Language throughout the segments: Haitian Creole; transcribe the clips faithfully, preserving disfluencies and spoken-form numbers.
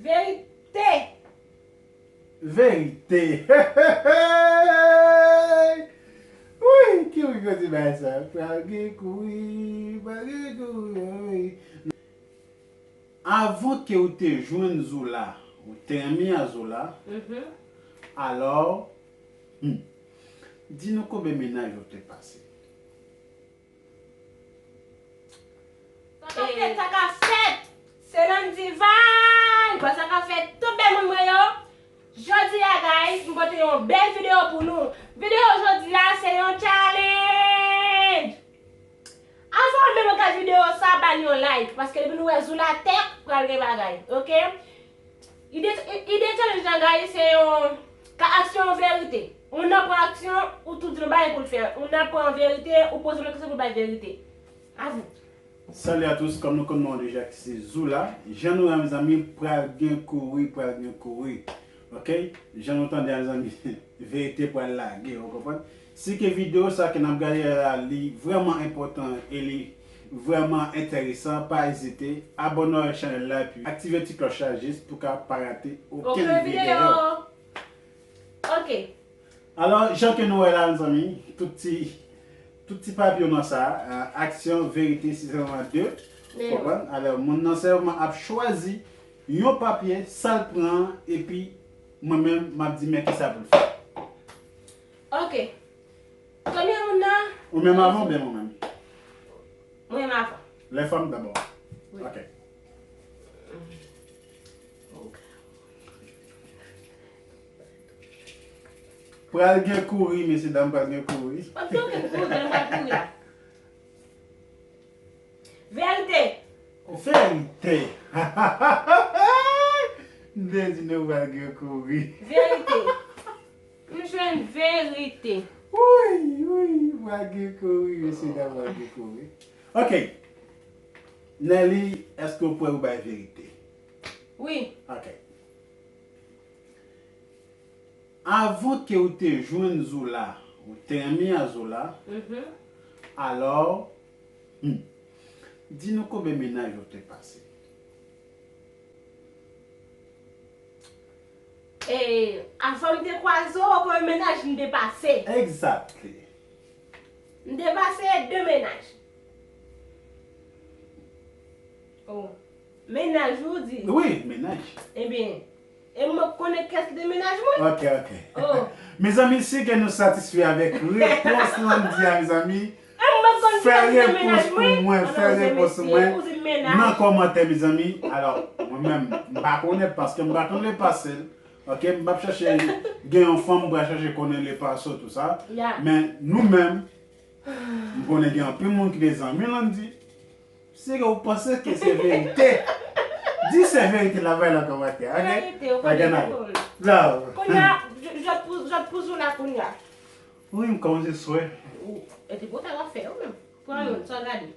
Verite! Verite. Wi, ki wi kote bay sa? Pral gen kouri, pral gen kouri, wi. Avan ke ou te jwenn Zoula, ou te renmen a Zoula, alò, hmm, di nou konbyen mennaj ou te pase? Sa ka fèt, sa ka fèt! Se Landy Vibe! Sa ka fèt tout bèl moun mwen yo! Jodi a, guys, m pote yon bèl videyo pou nou. Videyo jodi a, se yon challenge! Avan w menm gad videyo sa, ba n yon like, paske depi nou wè Zoula tèk, pral gen bagay, oke? Ide, ide challenge lan, guys, se yon ka aksyon verite. Ou nan pran aksyon, ou tou di l yon bagay pou l fè. Ou nan pran verite, ou poze l yon kesyon pou l bay verite. A vous. Salut à tous, kòm nou konn non an deja ki se Zoula. Jan nou wè mezanmi, pral gen kouri, pral gen kouri. Oke? Jan nou tande a mezanmi, verite pral lage, ou konprann? Si ke videyo sa ke n ap gade la, li vrèman enpòtan e li vrèman enteresan, pa ezite, abòne avèk chanèl la epi aktive ti klòch la jis pou ka pa rate okenn videyo. Oke. Alò, jan ke nou wè la, mezanmi, tout ti, tout ti papye yo nan sa, aksyon, verite, si sèlman de. Konprann? Alò, moun nan sèlman ap chwazi yon papye, sa l pran an, epi mwen menm, m ap di men kisa pou l fè. Oke. Premye moun nan. Ou menm avan oubyen mwen menm? Mwen menm avan. Les femmes d'abord. Wi. Oke. Pral gen kouri, mesye dam, pral gen kouri. Pap gen okenn kouri, nou pral kouri la. Verite. Verite. M te di nou pral gen kouri. Verite. M jwenn verite. Wi, wi, pral gen kouri, mesye dam, pral gen kouri. Oke. Nelly, èske w prè pou bay verite? Wi. Oke. Avan ke ou te jwenn Zoula, ou te renmen a Zoula, alò, hmm, di nou konbyen mennaj ou te pase? E, avan m te kwaze w, konbyen mennaj m te pase? Exactly. M te pase de mennaj. Oh. Mennaj ou di? Wi, mennaj. Ebyen, e m p ap konnen kiyès ki te mennaj mwen? Ok, ok. Oh. Mezanmi, si ke nou satisfè avèk repons Landy a, mezanmi, fè repons pou mwen, fè repons pou mwen nan kòmantè, mezanmi. Alò, mwen menm, m pa konnen paske m pa konn le pase l. Ok, m p ap chache gen yon fanm, m pa chache konnen le pase w, tout sa. Men nou menm, m konnen gen anpil moun ki te zanmi Landy. Si ke w panse ke se verite, di se verite la, bay la kòmantè, ok? Verite, ou konnen tout. Love. Kounye a, jòt pou, jòt pou Zoula kounye a. Wi, m kòmanse swè. Ou, e te pou sa w ap fè, ou menm. Pran youn, sa w gade.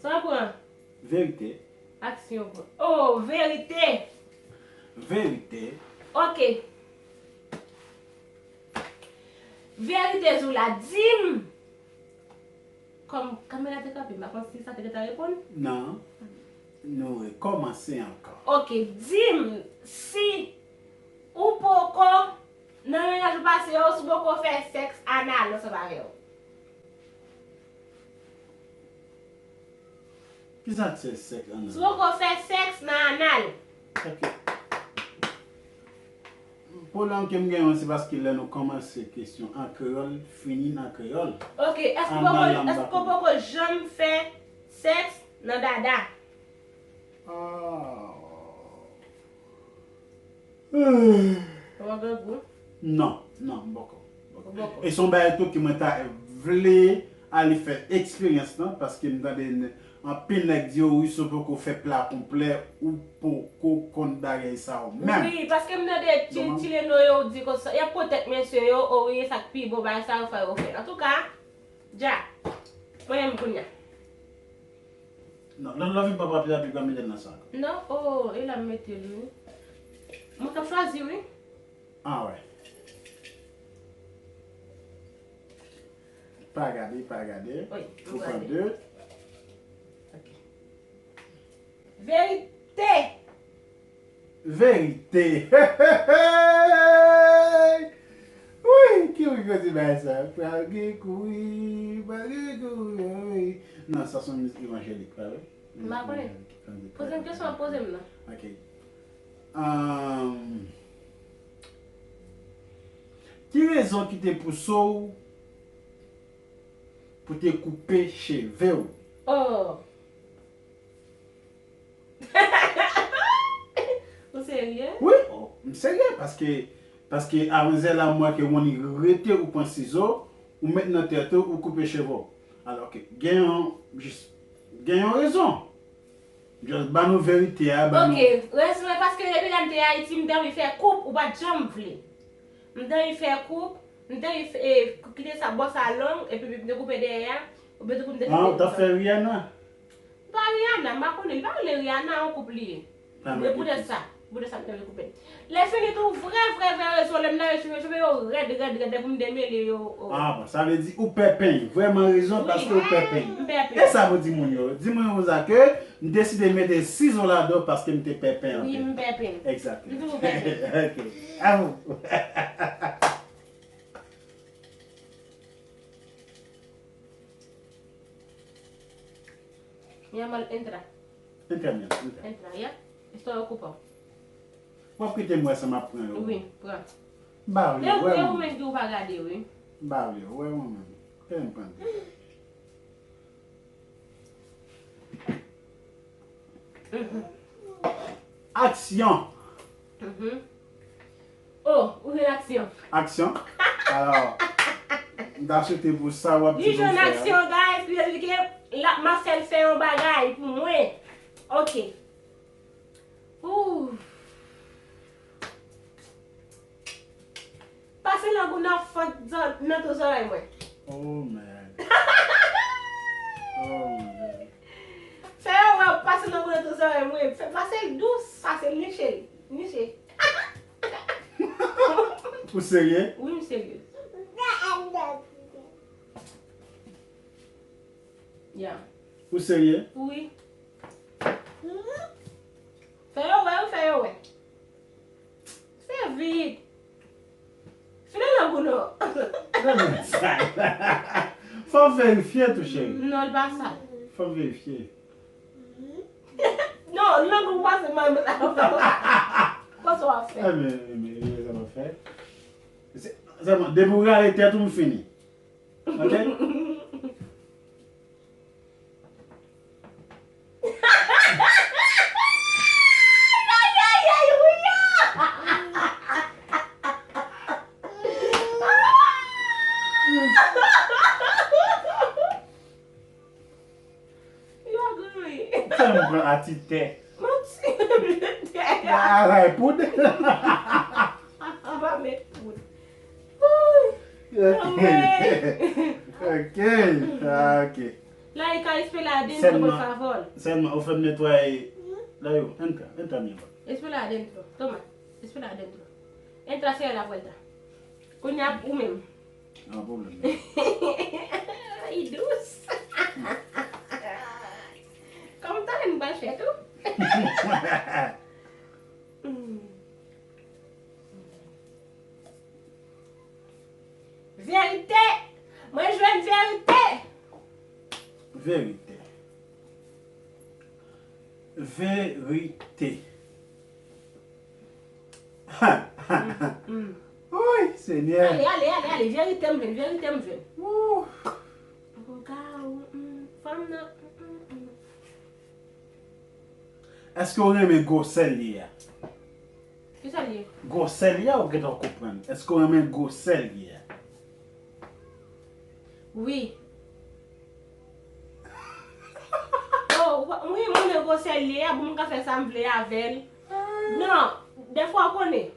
Sa w pran? Verite. Aksyon pran. Oh, verite! Verite. Ok. Verite, Zoula, di m. Kòm kamera te kanpe, m pa konn si sa te gentan reponn. Non. Nou rekòmanse ankò. Ok, di m si ou poko nan mennaj ou pase yo, si w poko fè sèks anal ansanm avè yo. Kisa k se sèks anal? Si w poko fè sèks nan anal. Ok. Pwoblèm ke m genyen an, se paske lè nou kòmanse kesyon an kreyòl, fini nan kreyòl. Ok, èske w poko, èske w poko janm fè sèks nan dada? Ah. Kòman grangou? Non, non, m poko. E se yon bagay tou ke mwen ta vle ale fè eksperyans lan, paske m tande anpil nèg di yo, wi, si w poko fè pla konplè, ou poko konn bagay sa yo menm. Wi, paske m tande ti, ti leno yo di konsa, y ap pwotèt mesye yo, o wi, e sa k pi bon, bagay sa yo fè yo fè. Antouka, dja, mwen menm kounye a. Non, lòt lè w vin pran papye a, pi w ka mete l nan sa. Non, oh, e la m mete l, wi. Mwen k ap chwazi, wi. Ah, wè. Pa gade, pa gade. Wi, Ou m pran gade. De. Ok. Verite! Verite. Wi, ki wi kote bay sa? Pral gen kouri, pral gen kouri, wi. Non, sa se yon mizik evanjelik, pa vre? M pa konnen. Poze m kesyon, poze m nan. Ok. Um, ki rezon ki te pouse w pou te koupe cheve w? Oh! Ou serye? Wi, oh, m serye, paske, paske avan zè la, m wè ke w annik rete ou pran sizo, ou met nan tèt ou, ou koupe cheve w. Alò ke gen yon, jis, gen yon rezon. Just ban nou verite a, ban nou. Ok, rezon e paske depi lè m te Ayiti, m te anvi fè koup, ou pa t janm vle. M te anvi fè koup, m te anvi fè, e, kite sa bò sa long, epi m te koupe dèyè a, oubyen tou pou m te Ah, ou t ap fè Rihanna? Pa Rihanna, m pa konnen, li pa rele Rihanna, yon koup li ye. Men poutèt sa, poutèt sa m te vle koupe l. Lè fini tou, vrè, vrè, vrè rezon, lè m lave cheve, cheve yo rèd, rèd, rèd, lè pou m demele yo. Oh. Ah, bon, sa vle di ou pè peny. Vrèman rezon, Wi. Paske ou pè peny. M pè peny. E sa pou di moun yo. Di moun yo konsa ke m deside mete sizo ladan paske m te pè peny Wi, anpil. M pè peny. Exactly. M toujou pè peny. Ok. A vous. Mi amor, entra. Entra, mi amor, entra. Entra, ya. Esto lo ocupo. W ap kite m wè sa m ap pran yo. Wi, pran. M pa vle Men wè men ou mwen. Menm ki ou pa gade, wi. M pa vle wè mwen menm. Kè m pran. Aksyon! Mhm. Oh, ou jwenn aksyon. Aksyon. Alò, m ta swete pou sa w ap di Li pou m jwenn fè a. Aksyon, guys, pou yo di ke la, m ap fè l fè yon bagay pou mwen. Ok. Ooh. Pase lang ou nan fant zò- nan tou zòrèy mwen. Oh man. Oh my God. Fè yo wè, pase nan boulèt ou zòrèy mwen. Fè, pase l dous, pase l niche l. Niche. Ou serye? Wi, m serye. Ya. Ou serye? Wi. Fè yo wè, wi, fè yo wè. Fè vit. File nan gouno. Gade sa. Fò m verifye tou, cheri. Non, l pa sal. Fò m verifye. Non, lang ou pase nan men la. Kòman w ap fè? Ebyen, ebyen, ebyen, sa m ap fè. Se- Sèlman, depi w rale tèt ou, m fini. Ok? Ay, ay, ay, wi, a! Yo gri. Sa m pran atitè. Manti. Aray poud. Anba met poud. Ooh. Ok. Anmwey. Ok. Ah, ok. Laika, espera adentro, Sèlman- por favor. Sèlman, ou fè m netwaye. La yo, entra, entra, mi amor. Espera adentro. Toma. Espera adentro. Entra, cierra la puerta. Kounye a, ou menm. Nan pwoblèm. Li dous. Kòm talè m pral fè tou. Hmm. Verite! Mwen jwenn verite! Verite. Verite. Mm. Woy, Senyè. Ale, ale, ale, ale, verite m jwenn, verite m jwenn. Woo. Poko ka ou, mm, fanm nan, mm, mm, mm. Èske w renmen gwosè l ye a? Kisa l ye? Gwosè l ye a, ou gentan konprann. Èske w renmen gwosè l ye a? Wi. Oh, wi, mwen renmen gwosè l ye a, bon, m ka fè sa m vle avè l. Non, dèfwa w konnen.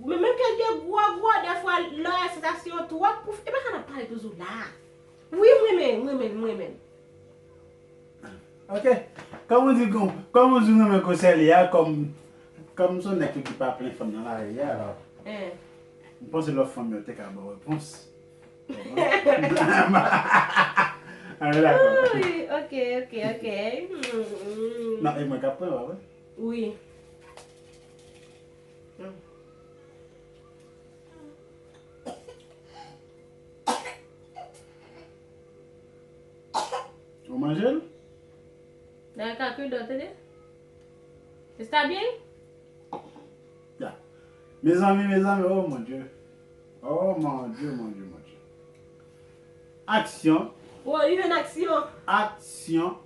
Men menm ke l te gwo, gwo, dèfwa lè w wè sansasyon twòp pou, e pa sa n ap pale toujou la. Wi, m renmen, m renmen, m renmen. Ok. Kòm ou di, kòm, kòm ou di w renmen gwosè l ye a, kòm, kòm se yon nèg ki pa plen fanm nan lari a, alò. Eh. M panse lòt fanm yo te ka ba w repons. Ah, dakò. Wi, ok, ok, ok. Hmm. Non, e mwen k ap pran, pa vre? Wi. Hmm. Ou manje l? Nan ka kridò, tande? Está bien? Ya. Mezanmi, mezanmi, oh mon Dieu. Oh mon Dieu, mon Dieu, mon Dieu. Aksyon. Oh, li jwenn aksyon. Aksyon.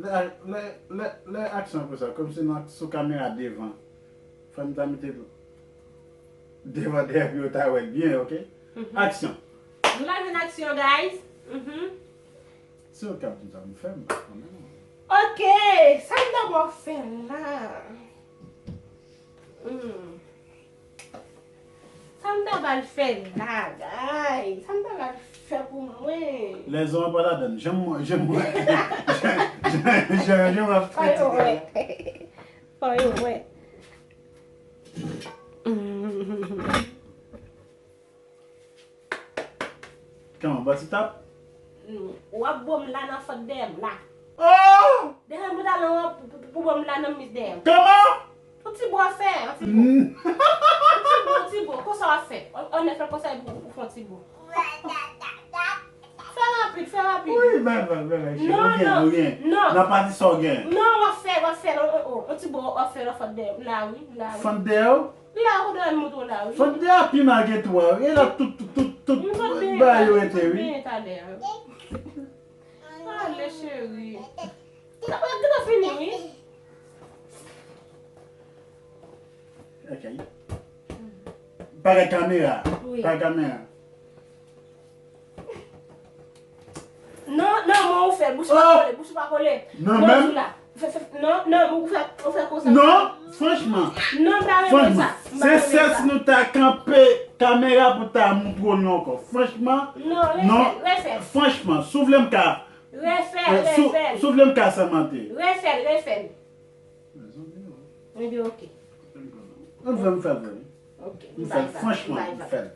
Lè, lè, lè, lè aksyon konsa, kòmsi nan, sou kamera devan. Fò m ta mete devan dèyè pou yo ta wè l byen, ok? Mhm. Aksyon. Nou la jwenn aksyon, guys. Mhm. Se yo k ap di sa m fè, m pa konnen non. Ok, sa m ta ba w fè la? Hmm. Sa m ta ba l fè la, guys? Sa m ta ba l fè pou mwen? Lèzon an pa ladann. Jan mwen, jan mwen, jan, jan, jan, jan m ap kritike la. Fò yo wè. Fò yo wè. Kòman, bò ti tap? W ap bo m la nan fant dèyè m la. Oh! Dèyè m pou talon an pou, pou, pou bo m la nan mis dèyè m. Kòman? Yon ti bo w ap fè, yon ti bo. Mm. Yon ti bo, yon ti bo. Konsa w ap fè. An, an nèf fè konsa epi w, w fè yon ti bo. Fè rapid, fè rapid. Wi, bay, bay, bay, bay, cheri. Non, ou gen, non, ou gen. Non. Nan pati sa w gen. Non, w ap fè, w ap fè, non, oh, oh. Yon ti bo w ap fè nan fant dèyè m la, wi, la, wi. Fant dèyè w? La, ou dwe moutre w la, wi. Fant dèyè a pi mal gen tou a, wi. E la tout, tout, tout, tout bagay yo rete, wi. Mwen sot byen talè. Ale, cheri. Kite, kite fini, wi. Ok. Bagay kamera. Wi. Bagay kamera. Non, non, men ou fè, bouch ou pa kole, bouch ou pa kole. Non, non, menm? Zoula. Fè, fè, non, non, ou fè, ou fè konsa. Non, franchman. Non, m pa renmen sa. Franchman, m pa renmen sa. Se sèl si nou ta kanpe kamera pou ta moutre w li ankò. Franchman, non, non, refè, refè. Franchman, si w vle m ka, refè, eh, si w, refè. Si w vle m ka sèmante. Refè l, refè l. Mezanmi, non. Ebyen, ok. Ann fè, m fè l vre, wi. Ok, m fè l, franchman, m fè l.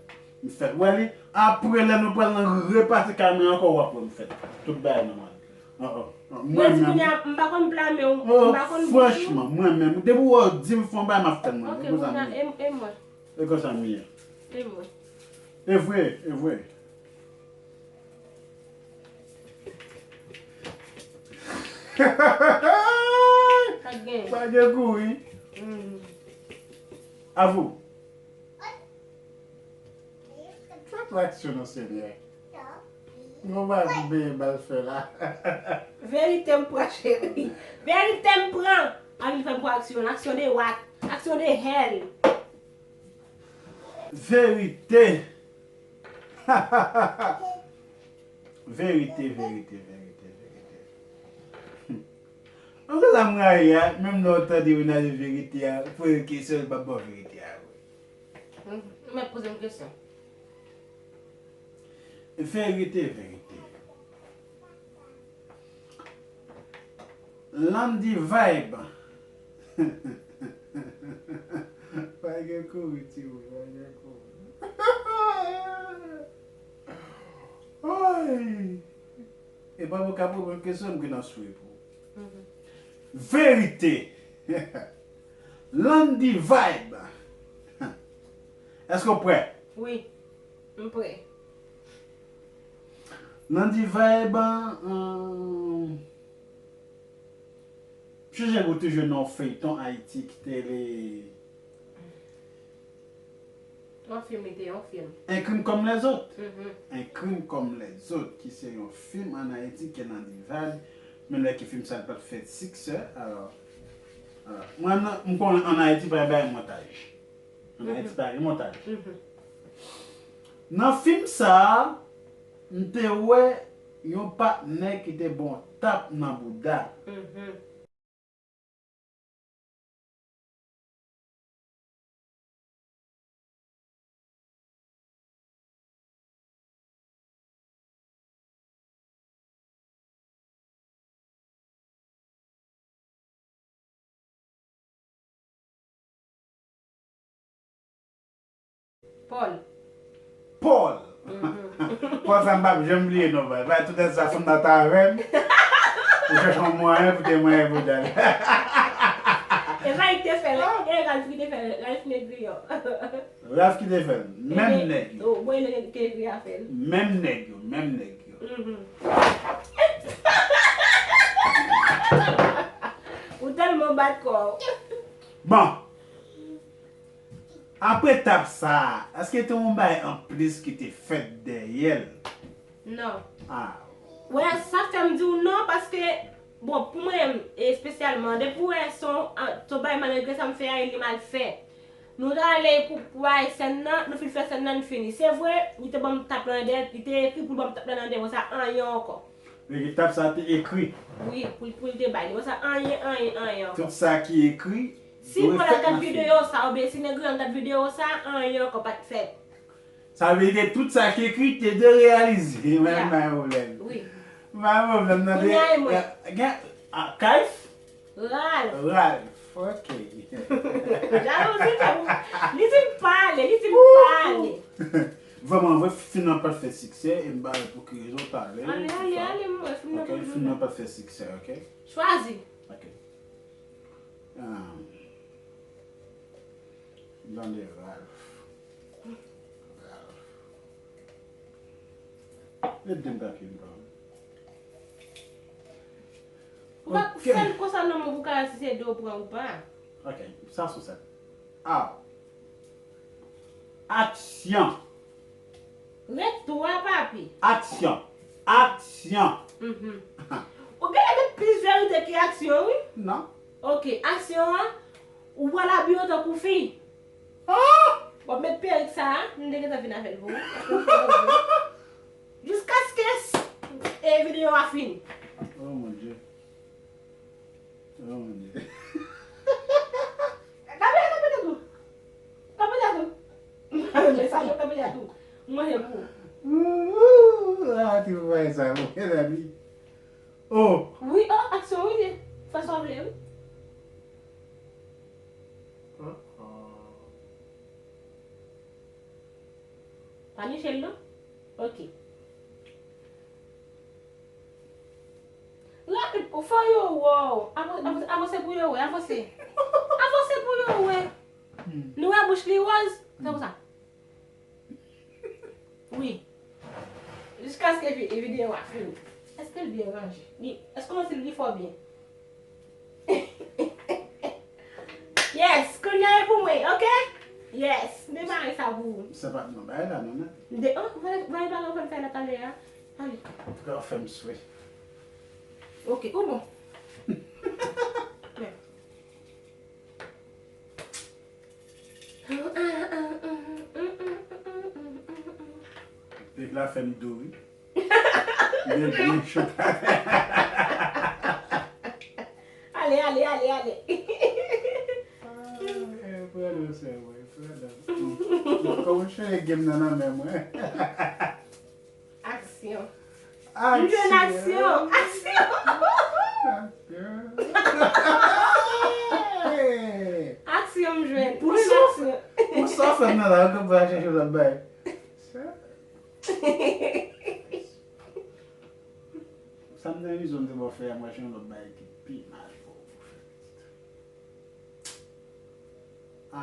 M fè l. Wè li, apre lè nou pral nan repase kamera ankò, w ap wè m fè l. Tout bagay nòmal. Oh, oh, oh, mwen menm. Mwen di kounye a, m pa konn pla men w, m pa konn bouch ou. Franchman, mwen menm. Depi w wè w di m fè yon bagay, m ap fè l mwen. Ok, kounye a, e, e mwen. E konsa m ye. E mwen. E vre, e vre. Pa gen. Pa gen kouri. Mm. Avou. Fè aksyon non, Senyè. Mwen pa vle bay fè la. Verite m pran, cheri. Verite m pran. Ann fè m pran aksyon. Aksyon de what? Aksyon de hell. Verite. Verite, verite, verite, verite. Ann fè sa m rayi a, menm lè w tande Renaldo verite a, poze l kesyon, li p ap ba w verite a vre. Ou mèt poze m kesyon. Verite, verite. Landy Vibe. Pa gen kouri, timoun, pa gen kouri. Oy! E pa pou ka pran kesyon m gen nan swe pou. Mhm. Verite. Landy Vibe. Èske w prè? Wi, m prè. Landy Vibe, euh, m sonje ou te jwe nan yon feyton Ayiti ki te rele Yon fim, li te yon fim. Un crime comme les autres. Mhm. Un crime comme les autres, ki se yon fim ann Ayiti ke Landy Vibe, men lè ke fim sa li pa t fè siksè, alò, alò, mwen, m konnen ann Ayiti pa gen bagay montaj. Ann Ayiti pa gen montaj. Mhm. Nan fim sa a, m te wè yon patnè ki te ba w tap nan bouda. Mhm. Paul. Paul. Mhm. Konsa m p ap janm bliye non, baz. Baz, tout sa fanm nan t avè m. Ou chèche yon mwayen pou te mwayen pou dal. E pa li ki te fè l, e Ralph ki te fè l, Ralph Negriyon. Ralph ki te fè l. Menm nèg yo. Bon, e nèg ki ekri a fè l. Menm nèg yo, menm nèg yo. Mhm. Ou tèlman bat kò w. Bon. Apre tap sa a, èske te yon bagay anplis ki te fèt dèyè l? Non. Ah. Wè, sa fè m di w non, paske, bon, pou mwen menm, espesyalman, depi w wè se yon, se yon bagay malgre sa m fè a, e li mal fè. Nou t ale pou, pou bay sèn nan, nou fin fè sèn nan, nou fini. Se vre, li te ban m tap la nan dèyè, li te ekri pou l ban m tap la nan dèyè, sa anyen ankò. Li te tap sa te ekri. Wi, pou, pou l te bay. Li pa sa anyen, anyen, anyen ankò. Tout sa ki ekri, si dwe fèt nan fim. Si Paul ap gad videyo sa, oubyen si Negriyon ap gad videyo sa, anyen ankò pa t fèt. Sa vle di tout sa ki ekri te dwe reyalize. Mwen, yeah, mwen pwoblèm. Wi. Mwen pwoblèm nan. Kounye a e mwen. Gen, ah, Kayf? Ralph. Ralph, ok. Jalouzi fè pou, li fin pale, li fin pale. Vrèman vre, fim nan pa t fè siksè, e m pa wè pou ki rezon, talè. Ale, ale, ale, mwen, fim nan pa t fè siksè, ok? Chwazi. Ok. Ah. Tande Ralph. Ralph. Ede m kalkile m pran. Ou pa fè l konsa non, men pou ka si se de ou pran ou pa. Ok, sa sou sa. Ah. Aksyon. Ret twa, papi. Aksyon. Aksyon. Mhm. Ou genlè met plis verite ke aksyon, wi. Non. Ok, aksyon an, ou pral abiye w tankou fi. Ah! W ap met perik sa a, m te gentan vin avè l pou ou. Jiskaske s-, e videyo a fini. Oh mon Dieu. Oh mon Dieu. Kanpe la, kanpe la tou. Kanpe la tou. Mwen sa yo kanpe la tou. Mwen se pou. Ouh, ah, ti bagay sa, mezanmi. Oh. Wi, oh, aksyon, wi, fè sa w vle, wi. Ah, ah. Pa niche l non? Ok. Rapid, fò yo wè w. Avan-, avan-, avanse pou yo wè, avanse. Avanse pou yo wè. Hmm. Nou wè bouch li wòz? Se pou sa. Wi. Jiskaske vi-, videyo a fini. Èske l byen ranje? Li, èske w santi l li fò byen? Yes, kounye a e pou mwen, ok? Yes, m te pare sa pou ou. Sa pa t nan bagay la non, men. De, oh, vale, vale bagay w fè m fè la talè a. Ale. Antouka, w fè m swe. Ok, ou bon. Men. Pik la fè m dou, wi. Li byen cho. Ale, ale, ale, ale. Ah, eh, pran non, sè mwen, pran non. Kòm w chire game nan nan men mwen. Aksyon. M jwenn aksyon. Aksyon. Aksyon. Aksyon m jwenn. Pou sa, aksyon. Pou sa w fè m nan la, ou konn pa chèche lòt bagay. Sa. Sa m nan rizon m te ba w fè a, m pral chèche yon lòt bagay ki pi mal pou ou fè.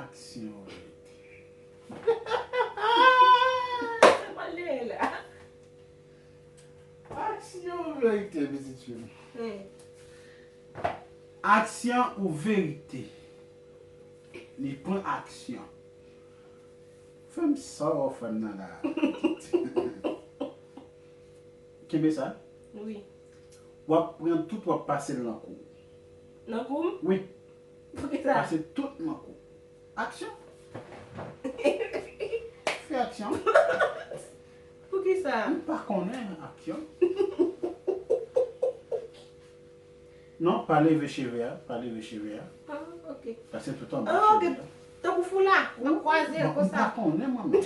Aksyon verite. Sa pral dèyè la. Aksyon verite, pitit fi m. Hmm. Aksyon ou verite? Li pran aksyon. Fè m sa w fè m nan la. Kenbe sa. Wi. W ap pran tout, w ap pase l nan kou. Nan kou m? Wi. Poukisa? Pase tout nan kou. Aksyon. Fè aksyon. Poukisa? M pa konnen aksyon. Non, pa leve cheve a, pa leve cheve a. Ah, ok. Pase tout anba cheve a. Ah, ok. Tankou foula, m ap kwaze l konsa. M pa konnen mwen menm.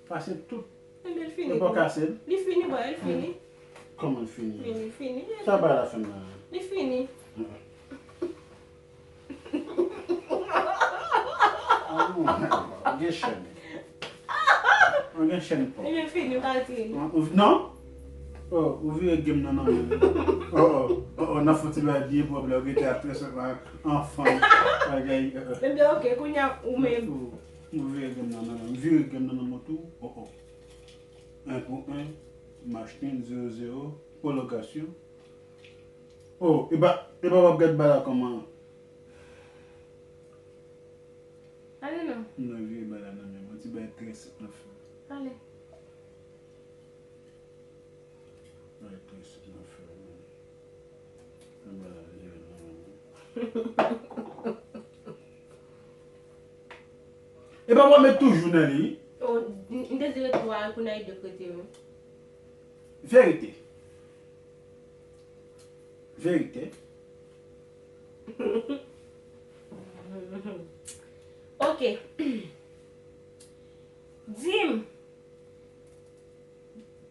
Pase tout. Enben, l fini. Ou pa kase l? Li fini, bò, li fini. Kòman l fini? Li fini. Sa bay la fè m nan? Li fini. Ah non, gen chèn. Mwen gen chèn pa w. Ebyen, fini, ou ka retire li. Ou, ou, non? Oh, ou vire game nan nan men m. Oh, oh, oh, oh, n ap fè ti bagay byen pwòp la, ou rete ap trese anfan. Bagay, euh, euh. Ebyen, ok, kounye a, ou menm. Ou, ou vire game nan nan men m. Vire game nan nan men w tou. Oh, oh. Un pour un, match nul, zéro zéro, prolongation. Oh, e pa, e pa w ap gad bal la kòman? Ale non. Non, vire bal la nan men m. Yon ti bagay trè senp n ap fè. Ale. Bagay trè senp n ap fè, wi. Nan bal la, vire nan men m. E pa w ap met toujou nan li, wi. Oh, m, m te di rete a, kounye a e de k rete, wi. Verite. Verite. Ok. Di m,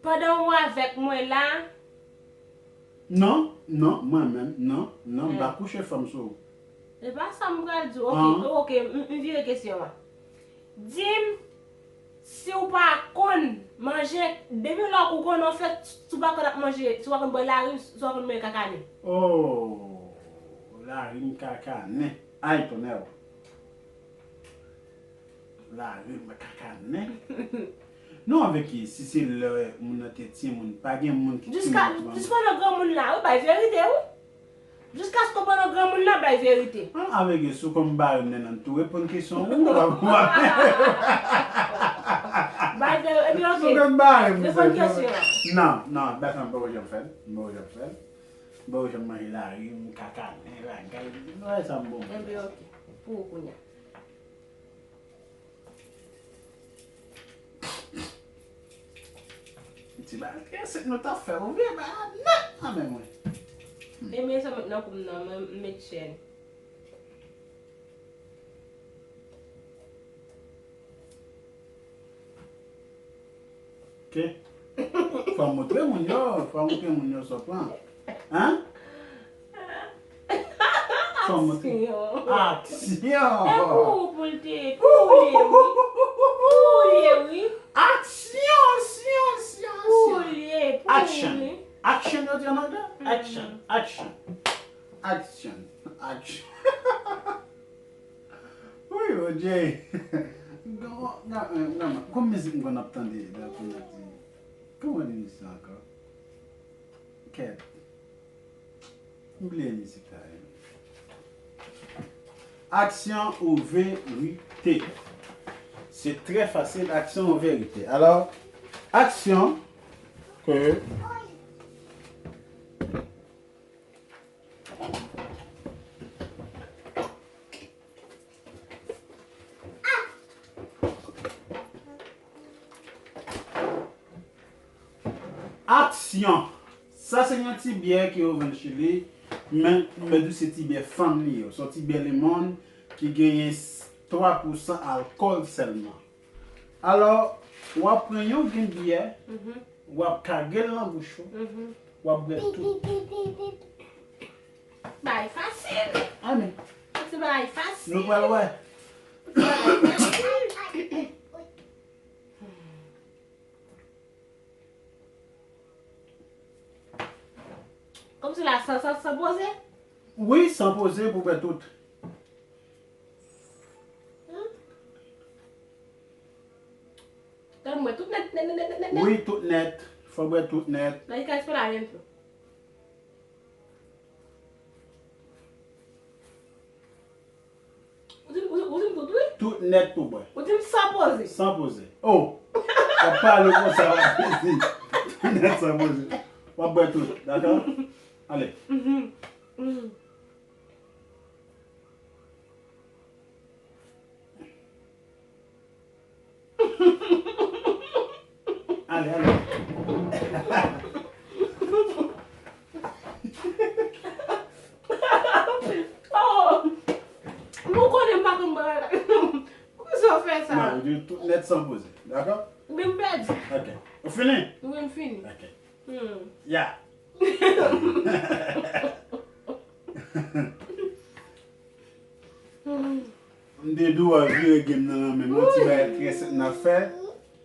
pandan ou avèk mwen la. Non, non, mwen menm, non, non, m pa kouche fanm sou ou. E pa sa m pral di w. Ok, ok, m, m vire kesyon an. Di m, si w pa konn manje, depi lè ou konnen w fèt, si w pa konn ap manje, si w pa konn bwè larim, si w pa konn manje kakanen. Oh, larim kakanen. Ay, tonnè. Larim kakanen. Non, avèk ki, si se lè moun nan te timoun, pa gen moun ki timoun. Jiska, jis pandan granmoun la, wi, bay verite, wi. Jiskaske w pandan granmoun nan bay verite. Ah, avèk sou konn bare m nan tou, reponn kesyon ou, ou pa pou. Bay verite, epi ok. Sou konn bare m. Reponn kesyon an. Non, non, dakò, m poko janm fè l. M poko janm fè l. M poko janm manje larim, kakanen, bagay. Non, sa m bon. Epi ok. Pou ou kounye a. Ti bagay, se nou t ap fè, ou vye bagay nèt nan men mwen. E men sa met nan kou m nan, mwen m met chèn. Ok. Fò w montre moun yo, fò w montre moun yo sa w pran. Hein? Fò w montre. Aksyon. Aksyon. E pou ou pou l te, pou ou ye, wi. Pou ou ye, wi. Aksyon, aksyon, aksyon, aksyon. Pou ou ye, pou ou ye. Action. Action, yo di an anglè? Action, action. Action, action. Wi, O J. Kòm mizik m konn ap tande, la, kòman di, kòman di mizik sa ankò? Kèt. M bliye mizik la. Aksyon ou verite? Se trè fasil, aksyon ou verite? Alò, aksyon ke Aksyon. Sa se yon ti byè ke yo vann Chili, men m di w se ti byè fanm li ye. Se yon ti byè lemon ki genyen twa pousan alkòl sèlman. Alò, w ap pran yon grenn byè, w ap kage l nan bouch ou, w ap bwè tout. Bagay fasil. Amen. Se bagay fasil. Nou pral wè. Se bagay fasil. Kòmsi la, san, san, san poze? Wi, san poze pou bwè tout. Tan bwè tout nèt, nèt, nèt, nèt, nèt, nèt. Wi, tout nèt. Fò bwè tout nèt. Nan li ka espere la menm tou. Ou di, ou, ou di m tout, wi. Tout nèt pou bwè. Ou di m san poze. San poze. Oh! W ap pale konsa, w ap di. Tout nèt san poze. W ap bwè tout, dakò? Ale. Mhm. Mhm. Ale, ale. Oh! Nou konnen m pa konn bagay la. Poukisa w fè sa? Non, ou di tout nèt san poze. Dakò? Oubyen m pèdi? Ok. Ou fini? Wi, m fini. Ok. Hmm. Ya. M te di w a vire game nan nan men m. Yon ti bagay trè senp n ap fè.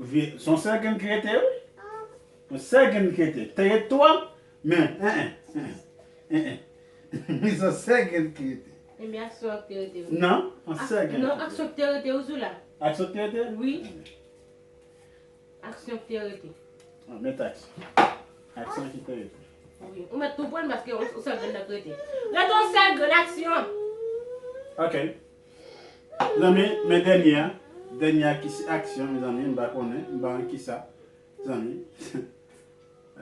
Vye, se yon sèl grenn ki rete, wi. Yon sèl grenn ki rete. Te ret twa, men, en, en, en, en, en. Se yon sèl grenn ki rete. Ebyen, aksyon an ki te rete, wi. Non, yon sèl grenn ki rete. Non, aksyon ki te rete, wi, Zoula. Aksyon ki te rete? Wi. Aksyon ki te rete. Ah, met aksyon. Aksyon ki te rete. Wi. Ou mèt tou pran l paske yon, yon sèl grenn nan k rete. Rete yon sèl grenn aksyon. Ok. Zanmi, men dènye a. Dènye a ki se aksyon, mezanmi, m pa konnen, m pa konn kisa. Zanmi.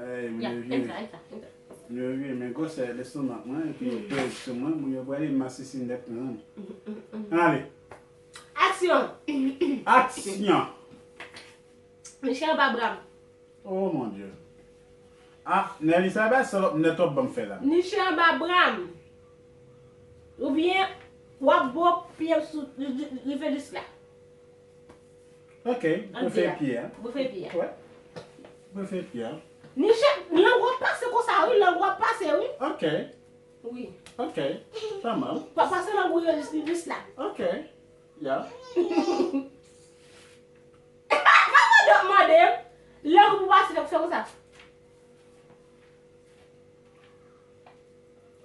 Ey, moun yo vire. Entra, entra, entra. Moun yo vire, men gwosè lestomak mwen, epi yo peze sou mwen, moun yo prale masisi nèt mwen, zanmi. Ale. Aksyon! Aksyon! Niche anba bra m. Oh mon Dieu. Ah, Nelly, sa bay salòp nèt w ap ban m fè la. Niche anba bra m. Oubyen, w ap bo pye m sou, rive jis la. Ok, bofe pye a. Bofe pye a. Wè. Bofe pye a. Niche, lang w ap pase konsa, wi, lang w ap pase, wi. Ok. Wi. Ok. Pa mal. Pa, pase lang ou yo jis, jis la. Ok. Ya. Pa mande, mande. Lang ou pou pase, fè konsa.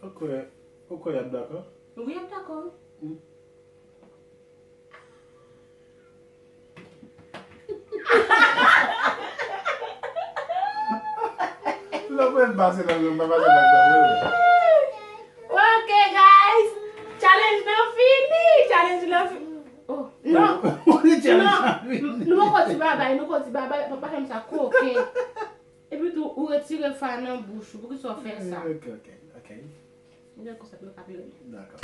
Ou kwè, ou kwè y ap dakò? Wi, y ap dakò, wi. Hmm. Lè mwen pase nan zòn, pa pase nan zòn, wi. Ok, guys. Challenge nan fini. Challenge nan fini. Oh, non. Non. Nou poko di babay, nou poko di babay, pa, pa fè m sa koken. Epi tou, ou retire fa nan bouch ou. Poukisa w fè sa? Ok, ok, ok. Mwen konsa pou yo pa pere. Dakò.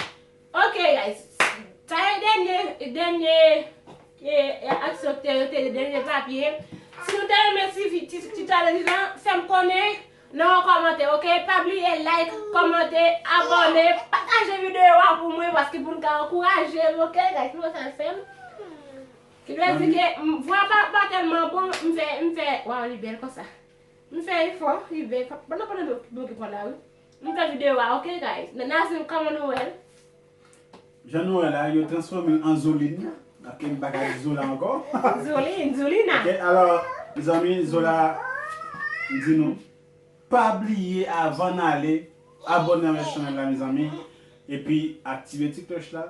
Ok, guys. Sa e dènye, dènye, e, e, aksyon ki te rete, dènye papye. Si nou te renmen ti vi-, ti, ti challenge lan, fè m konnen nan yon kòmantè, ok? Pa bliye like, kòmante, abòne, pataje videyo a pou mwen, paske pou n ka ankouraje m, ok, guys? Nou wè sa l fè m? Ki vle di ke, m, vwa pa, pa tèlman bon, m fè, m fè, waw, li bèl konsa. M fè efò, li bèl. Pandan, pandan nou, nou ki pran la, wi. M fè videyo a, ok, guys? Nan, nan, kòman nou wè l? Jan nou wè la, yo transfòme l an Zolin. Ok, m pa ka di Zola ankò. Zolin, Zolina. Ok, alò, mezanmi, Zola, m di nou, pa bliye avan n ale, abòne avèk chanèl la, mezanmi. Epi, aktive ti klòch la,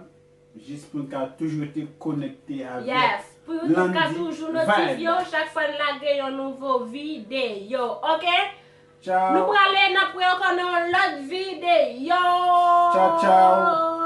jis pou n ka toujou rete konekte avèk Landy Vibe. Yes, pou YouTube ka toujou notifye w chak fwa n lage yon nouvo videyo, ok? Tchaw. Nou prale, n ap wè ankò nan yon lòt videyo. Tchaw, tchaw.